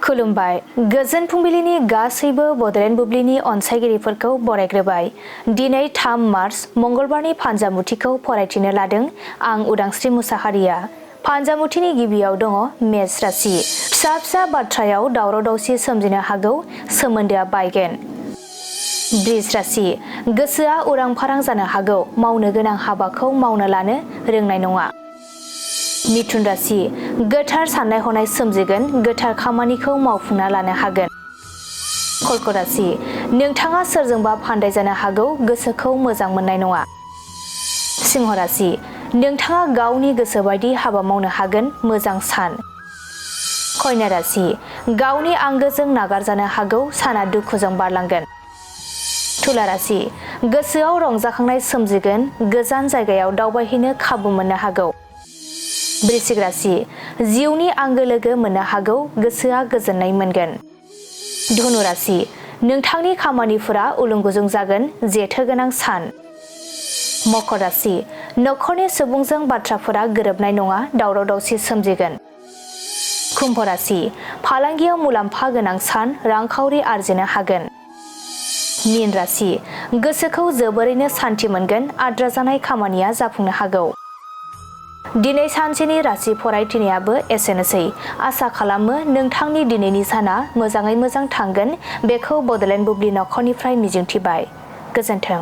खुलुमबाय गोजोन फुंबिलिनि गासैबो बड'लेण्ड बुब्लिनि अनसायगिरिफोरखौ बरायग्रोबाय। दिनै 3 मार्च मंगलबारनि फानजामुथिखौ फरायथिनो लादों आं उदांस्रि मुसाहारिया। फानजामुथिनि गिबियाव दङ मेष राशि। फिसा फिसा बाथ्रायाव दावराव दावसि सोमजिनो हागौ, सोमोन्दोआ बायगोन। बृष राशि। गोसोआ उरां फारां जानो हागौ, मावनो गोनां हाबाखौ मावनो लानो रोंनाय नङा। मिथुन राशि। गोथार साननाय हनाय सोमजिगोन, गोथार खामानिखौ मावफुंना लानो हागोन। कर्कट राशि। नोंथाङा सोरजोंबा फान्दाय जानो हागौ, गोसोखौ मोजां मोननाय नङा। सिंह राशि। नोंथाङा गावनि गोसो बायदि हाबा मावनो हागोन, मोजां सान। कन्या राशि। गावनि आंगोजों नागारजानो हागौ, साना दुखुजों बारलांगोन। तुला राशि। गोसोआव रंजाखांनाय सोमजिगोन, गोजान जायगायाव दावबायहैनो खाबु मोननो हागौ। वृश्चिक राशि। जिउनि आंगो लोगो मोननो हागौ, गोसोआ गोजोननाय मोनगोन। धनु राशि। नोंथांनि खामानिफोरा उलुं-गुजुं जागोन, जेथो गोनां सान। मकर राशि। नखरनि सुबुंजों बाथ्राफोरा गोरोबनाय नङा, दावराव दावसि सोमजिगोन। कुम्भ राशि। फालांगियाव मुलाम्फा गोनां सान, रांखावरि आरजिनो हागोन। मीन राशि। गोसोखौ जोबोरैनो सान्थि मोनगोन, आद्रा जानाय खामानिया जाफुंनो हागौ। दिनै सानसेनि राशि फरायथिनायाबो एसेनोसै। आसा खालामो नोंथांनि दिनैनि साना मोजाङै मोजां थांगोन, बेखौ बड'लेण्ड बुब्लि नखरनिफ्राय मिजिंथिबाय। गोजोन्थों।